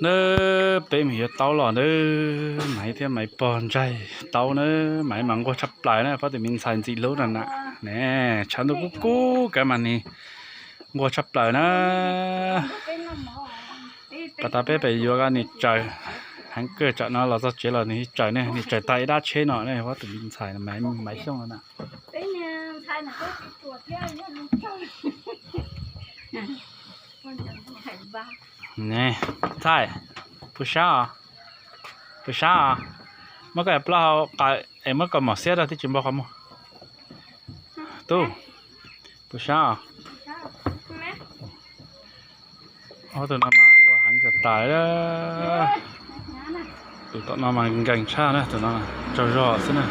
Nawb, peb mus yuav taub los nawb, Maiv thiab Maiv pog ntsaig taub nawb, Maiv mas nquag tshaj plaws na, pob tus me ntxhais ntxim hlub no na. Ne, tshav ntuj kub kub kav mas nws nquag tshaj plaws na. Pas tas peb pem yuav nws tsaws, heev kawg, tsam no los txog tsev los nws tsaws ne, nws tsaws tag ib dab tsheb no ne, pob tus me ntxhais Maiv Xyooj no na. Ne, ntxhais, puas sab os? Puas sab os? Muab koj plaub hau qaws es muab kaus mom xiab rau tib tsis npau qhov muag. Tub, puas sab os? Ob tug no mas ua heev kawg tas. Tus tom no mas nkees tshaj na, tus no tsaug zog xwb na.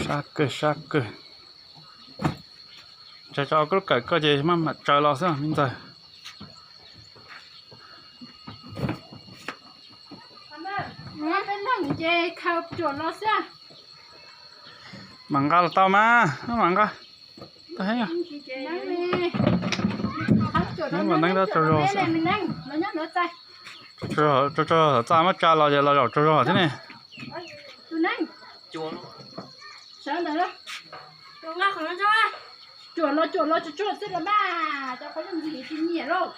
Sab kawg, sab kawg. Tsaws tso, koj lub kawm koj ces maj mam tsaws los xwb me ntxawg. Mam nqa los tau mas, mam nqa. Tau heev. Neeb los neeb tsaug zog, tsaug zog txaj muab tsa los los zaum tsaug zog thiab ne. Cuam los cuam los tsuag tsuag xwb los mas, cov qhov ntxim tsis nyiam lauj.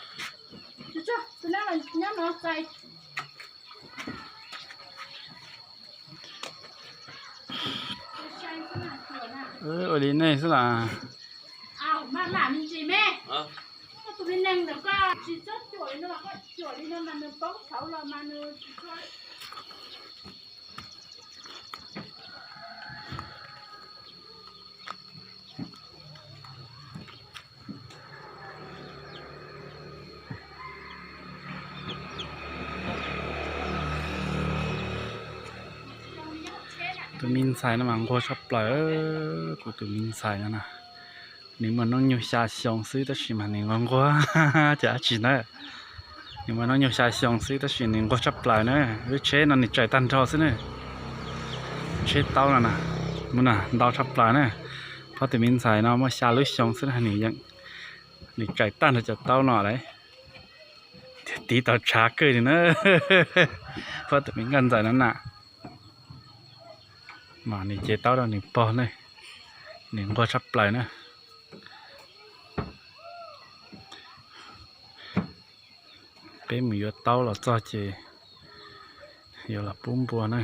Tsuag tsuag, tus neeb los nyob no txais. Ua li nej xwb las. Tus me neeg ntawm koj tsis txhob cuam li no, koj cuam li no mas nws poob tshauv los mas nws tsis txhob. Tus me ntxhais no mas nquag tshaj plaws, kuv tus me ntxhais no na. Nws muaj hnub nyoog xya xyoo xwb tab sis mas nws nquag nquag cas dab tsi na. Nws muaj hnub nyoog xya xyoo xwb tab sis nws nquag tshaj plaws na. Lub tsheb no nws tsaws tag nrho xwb na. Tsheb taub no na, mus na ntau tshaj plaws na. Pob tus me ntxhais no muaj xya lub xyoo xwb na, nws yeej, nws tsaws tag nrho cov taub no lawm. Tiv tau tshav kawg li na. Pob tus me nkauj ntxawm no na. Mas nws cev taub rau nws pog na, nws nquag tshaj plaws na. Peb mus yuav taub los txog ces yuav los pub npua na.